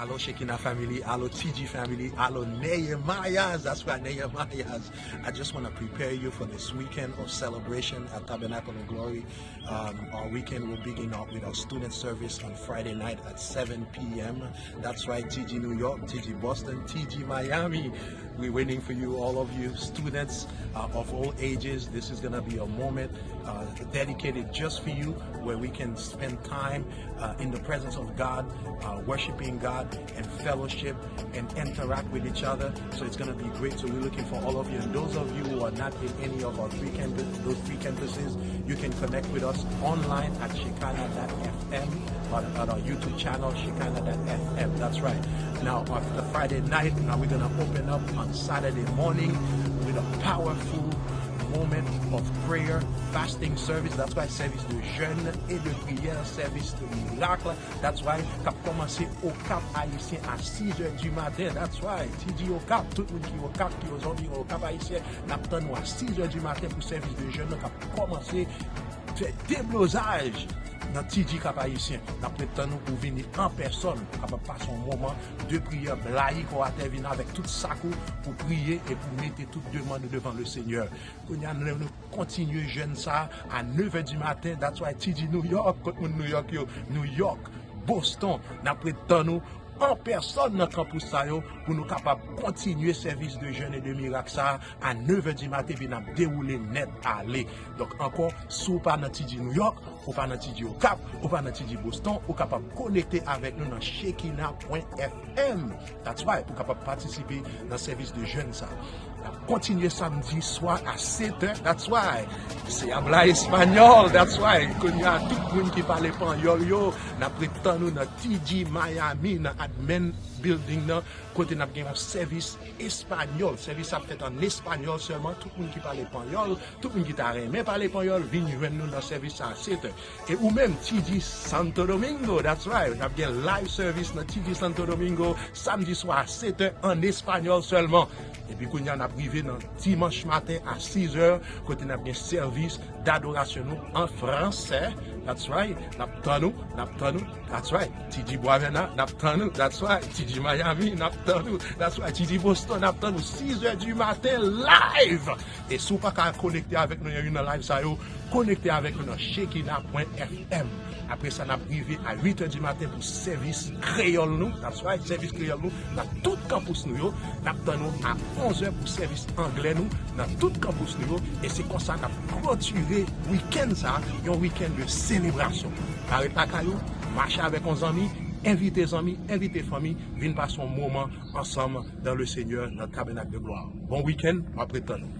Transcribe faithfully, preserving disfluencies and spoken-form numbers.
Alo Shekinah family, alo T G family, alo Nehemiahs. That's right, Nehemiahs. I just want to prepare you for this weekend of celebration at Tabernacle of Glory. Um, our weekend will begin out with our student service on Friday night at seven p.m. That's right, T G New York, T G Boston, T G Miami. We're waiting for you, all of you students uh, of all ages. This is going to be a moment uh, dedicated just for you, where we can spend time uh, in the presence of God, uh, worshiping God, and fellowship and interact with each other. So it's going to be great. So we're looking for all of you. And those of you who are not in any of our three campus, those three campuses, you can connect with us online at shekinah dot f m or at our YouTube channel, shekinah dot f m. That's right. Now, on the Friday night, now we're going to open up on Saturday morning with a powerful moment of prayer, fasting service. That's why service de jeûne et de prière, service de miracle. That's why k ap kòmanse Okap Ayisyen a sis è di maten. That's why T G Okap, tout moun ki Okap, ki ozòdi Okap Ayisyen, n ap tann nou a sis è di maten pou sèvis de jèn nan k ap kòmanse fè deblozaj nan T G Kap Ayisyen. N ap ret tann nou pou vini an pèsòn, pou kapab pase yon moman de priyè, blayi kò atè, vin avèk tout sak ou pou priye e pou mete tout demann ou devan le Senyè. Kounye a, nou, nou kontinye jèn sa a nèv è di maten. That's why T G New York, kot moun New York yo, New York, Boston, n ap ret tann nou an pèsòn nan kanpous sa yo pou nou kapab kontinye sèvis de jèn e de mirak sa a a nèv è di maten, epi n ap dewoule nèt ale. Donk, ankò, si w pa nan T G New York, ou pa nan T G Okap, ou pa nan T G Boston, ou kapab konekte avèk nou nan shekinah pwen f m. That's why, pou kapab patisipe nan sèvis de jèn sa. N ap kontinye samdi swa a sèt è. That's why. Se habla español. That's why. Kounye a, tout moun ki pale panyòl yo, n ap ret tann nou nan T G Miami, nan Admin Building nan, kote n ap gen yon sèvis espanyòl. Sèvis ap fèt an espanyòl sèlman. Tout moun ki pale panyòl, tout moun ki ta renmen pale panyòl, vin jwenn nou nan sèvis sa a sèt è. E ou menm, T G Santo Domingo, that's right, n ap gen live service nan T G Santo Domingo, samdi swa a sèt è, an espanyòl sèlman. Epi kounye a, n ap rive nan dimanch maten a sis è, kote n ap gen sèvis dadorasyon nou an fransè. That's right, n ap tann nou, n ap tann nou. That's right, T G Bwavèna, n ap tann nou. That's right, T G Miami, n ap tann nou. That's right, T G Boston, n ap tann nou. Sis è di maten, live! E si w pa ka konekte avèk nou nan youn nan live sa yo, konekte avèk nou nan shekinah pwen f m. Apre sa, n ap rive a uit è di maten pou sèvis kreyòl nou. That's right, sèvis kreyòl nou nan tout kanpous nou yo. N ap tann nou a onz è pou sèvis anglè nou nan tout kanpous nou yo. E se konsa n ap klotire wikenn sa a, yon wikenn de selebrasyon. Pa ret lakay ou, mache avèk yon zanmi, envite zanmi, envite fanmi, vin pase yon moman ansanm dans le Seigneur nan Tabernacle de Gloire. Bon wikenn, m ap ret tann nou.